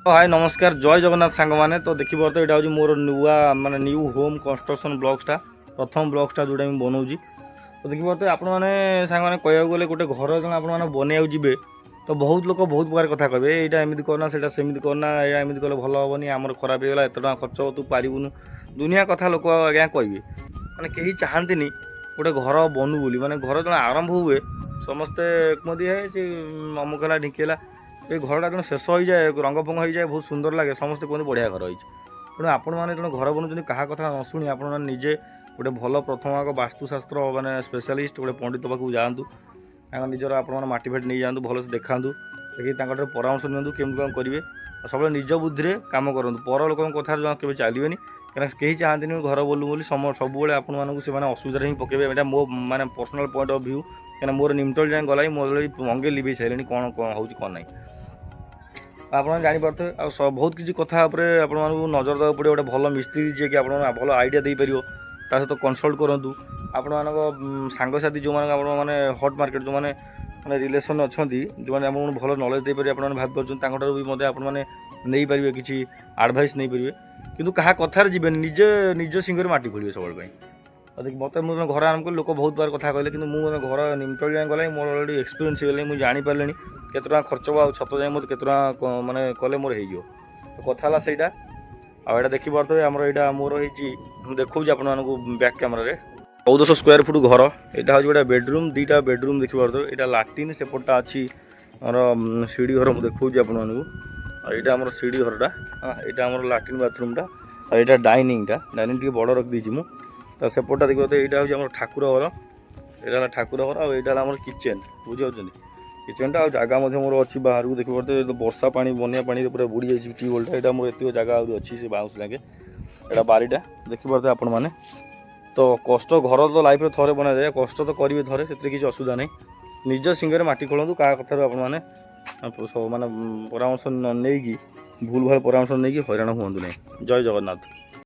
High, ନମସ୍କାର, ଜୟ ଜଗନ୍ନାଥ ସାଙ୍ଗମାନେ। ତ ଦେଖିପାରୁଥିବେ, ଏଇଟା ହେଉଛି ମୋର ନୂଆ ମାନେ ନ୍ୟୁ ହୋମ୍ କନଷ୍ଟ୍ରକ୍ସନ୍ ବ୍ଲଗ୍ସଟା, ପ୍ରଥମ ବ୍ଲଗ୍ସଟା ଯେଉଁଟା ମୁଁ ବନଉଛି। ତ ଦେଖିପାରୁଥିବେ ଆପଣମାନେ ସାଙ୍ଗମାନେ, କହିବାକୁ ଗଲେ ଗୋଟେ ଘର ଯେତେବେଳେ ଆପଣମାନେ ବନେଇବାକୁ ଯିବେ, ତ ବହୁତ ଲୋକ ବହୁତ ପ୍ରକାର କଥା କହିବେ। ଏଇଟା ଏମିତି କରନା, ସେଇଟା ସେମିତି କରନା, ଏଇଟା ଏମିତି କଲେ ଭଲ ହେବନି, ଆମର ଖରାପ ହେଇଗଲା, ଏତେ ଟଙ୍କା ଖର୍ଚ୍ଚ ହେବ, ତୁ ପାରିବୁନୁ, ଦୁନିଆ କଥା ଲୋକ ଆଜ୍ଞା କହିବେ। ମାନେ କେହି ଚାହାନ୍ତିନି ଗୋଟେ ଘର ବନୁ ବୋଲି। ମାନେ ଘର ଯେତେବେଳେ ଆରମ୍ଭ ହୁଏ, ସମସ୍ତେ କୁହନ୍ତି, ହେ ସେ ଅମୁକ ହେଲା, ଢିଙ୍କି ହେଲା। ଏ ଘରଟା ଯେତେବେଳେ ଶେଷ ହୋଇଯାଏ, ରଙ୍ଗ ଫଙ୍ଗ ହେଇଯାଏ, ବହୁତ ସୁନ୍ଦର ଲାଗେ, ସମସ୍ତେ କୁହନ୍ତି ବଢ଼ିଆ ଘର ହେଇଛି। ତେଣୁ ଆପଣମାନେ ଯେତେବେଳେ ଘର ବନଉଛନ୍ତି, କାହା କଥା ନ ଶୁଣି ଆପଣମାନେ ନିଜେ ଗୋଟେ ଭଲ ପ୍ରଥମ ଆଗ ବାସ୍ତୁଶାସ୍ତ୍ର ମାନେ ସ୍ପେଶାଲିଷ୍ଟ ଗୋଟେ ପଣ୍ଡିତ ପାଖକୁ ଯାଆନ୍ତୁ। ତାଙ୍କ ନିଜର ଆପଣମାନେ ମାଟି ଫାଟି ନେଇଯାଆନ୍ତୁ, ଭଲସେ ଦେଖାନ୍ତୁ, ଦେଖିକି ତାଙ୍କଠାରୁ ପରାମର୍ଶ ନିଅନ୍ତୁ କେମିତି କ'ଣ କରିବେ। ଆଉ ସବୁବେଳେ ନିଜ ବୁଦ୍ଧିରେ କାମ କରନ୍ତୁ, ପର ଲୋକଙ୍କ କଥାରେ ଜମା କେବେ ଚାଲିବେନି। କାରଣ କେହି ଚାହାନ୍ତିନି ଘର ବୋଲୁ ବୋଲି। ସବୁବେଳେ ଆପଣମାନଙ୍କୁ ସେମାନେ ଅସୁବିଧାରେ ହିଁ ପକାଇବେ। ଏଇଟା ମୋ ମାନେ ପର୍ସନାଲ୍ ପଏଣ୍ଟ ଅଫ୍ ଭ୍ୟୁ, କାହିଁକିନା ମୋର ନିମଟଲ ଯାଏଁ ଗଲାଣି, ମୋର ଅଙ୍ଗେ ଲିଭେଇ ସାରିଲେଣି କ'ଣ କ'ଣ ହେଉଛି କ'ଣ ନାହିଁ ଆପଣ ଜାଣିପାରୁଥିବେ। ଆଉ ବହୁତ କିଛି କଥା ଉପରେ ଆପଣମାନଙ୍କୁ ନଜର ଦେବାକୁ ପଡ଼ିବ। ଗୋଟେ ଭଲ ମିସ୍ତ୍ରୀ ଯିଏକି ଆପଣଙ୍କୁ ଭଲ ଆଇଡ଼ିଆ ଦେଇପାରିବ, ତା ସହିତ କନସଲ୍ଟ କରନ୍ତୁ। ଆପଣମାନଙ୍କ ସାଙ୍ଗସାଥି ଯେଉଁମାନଙ୍କ ଆପଣମାନେ ହଟ୍ ମାର୍କେଟ୍, ଯେଉଁମାନେ ମାନେ ରିଲେସନ୍ ଅଛନ୍ତି, ଯେଉଁମାନେ ଆପଣଙ୍କୁ ଭଲ ନଲେଜ୍ ଦେଇପାରିବେ, ଆପଣମାନେ ଭାବିପାରୁଛନ୍ତି, ତାଙ୍କଠାରୁ ବି ମଧ୍ୟ ଆପଣମାନେ ନେଇପାରିବେ, କିଛି ଆଡ଼ଭାଇସ୍ ନେଇପାରିବେ। କିନ୍ତୁ କାହା କଥାରେ ଯିବେନି, ନିଜେ ନିଜ ଶିଙ୍ଗରେ ମାଟି ଖୋଳିବେ ସବୁବେଳେ ପାଇଁ। ଆଉ ଦେଖି ମୋତେ ମୁଁ ଯେତେବେଳେ ଘର ଆରମ୍ଭ କଲି, ଲୋକ ବହୁତ ବାର କଥା କହିଲେ। କିନ୍ତୁ ମୁଁ ଏବେ ଘର ନିମଟଳି ଯାଏଁ ଗଲାଣି, ମୋର ଅଲରେଡ଼ି ଏକ୍ସପିରିଏନ୍ସ ହେଇଗଲାଣି। ମୁଁ ଜାଣିପାରିଲିଣି କେତେ ଟଙ୍କା ଖର୍ଚ୍ଚ ହେବ ଆଉ ଛତ ଯାଏଁ ମୋତେ କେତେ ଟଙ୍କା ମାନେ କଲେ ମୋର ହେଇଯିବ। ତ କଥା ହେଲା ସେଇଟା। ଆଉ ଏଇଟା ଦେଖିପାରୁଥିବେ, ଆମର ଏଇଟା ମୋର ହେଇଛି, ମୁଁ ଦେଖାଉଛି ଆପଣମାନଙ୍କୁ ବ୍ୟାକ୍ କ୍ୟାମେରାରେ, 1400 ସ୍କୋୟାର ଫୁଟ ଘର। ଏଇଟା ହେଉଛି ଗୋଟେ ବେଡ଼ରୁମ୍, ଦୁଇଟା ବେଡ଼ରୁମ୍ ଦେଖିପାରୁଥିବେ। ଏଇଟା ଲାଟିନ୍, ସେପଟଟା ଅଛି ଆମର ସିଢ଼ି ଘର, ମୁଁ ଦେଖାଉଛି ଆପଣମାନଙ୍କୁ। ଆଉ ଏଇଟା ଆମର ସିଢ଼ି ଘରଟା। ହଁ, ଏଇଟା ଆମର ଲାଟିନ୍ ବାଥରୁମ୍ଟା ଆଉ ଏଇଟା ଡାଇନିଂଟା। ଡାଇନିଂ ଟିକେ ବଡ଼ ରଖିଦେଇଛି ମୁଁ। ତ ସେପଟଟା ଦେଖିପାରୁଥିବେ, ଏଇଟା ହେଉଛି ଆମର ଠାକୁର ଘର। ଏଇଟା ହେଲା ଠାକୁର ଘର ଆଉ ଏଇଟା ହେଲା ଆମର କିଚେନ୍, ବୁଝିପାରୁଛନ୍ତି, କିଚେନ୍ଟା। ଆଉ ଜାଗା ମଧ୍ୟ ମୋର ଅଛି ବାହାରକୁ, ଦେଖିପାରୁଥିବେ। ତ ବର୍ଷା ପାଣି, ବନ୍ୟା ପାଣିରେ ପୁରା ବୁଡ଼ି ଯାଇଛି ଟ୍ୟୁବୱେଲ୍ଟା। ଏଇଟା ମୋର ଏତିକ ଜାଗା ଆହୁରି ଅଛି ସେ ବାଉଁଶ ଲାଗେ। ଏଇଟା ବାରିଟା ଦେଖିପାରୁଥିବେ ଆପଣମାନେ। ତ କଷ୍ଟ, ଘର ତ ଲାଇଫ୍ରେ ଥରେ ବନାଯାଏ, କଷ୍ଟ ତ କରିବେ ଥରେ, ସେଥିରେ କିଛି ଅସୁବିଧା ନାହିଁ। ନିଜ ଶିଙ୍ଗରେ ମାଟି ଖୋଳନ୍ତୁ। କାହା କଥାରୁ ଆପଣମାନେ ସବୁ ମାନେ ପରାମର୍ଶ ନ ନେଇକି, ଭୁଲ ଭାଲ ପରାମର୍ଶ ନେଇକି ହଇରାଣ ହୁଅନ୍ତୁ ନାହିଁ। ଜୟ ଜଗନ୍ନାଥ।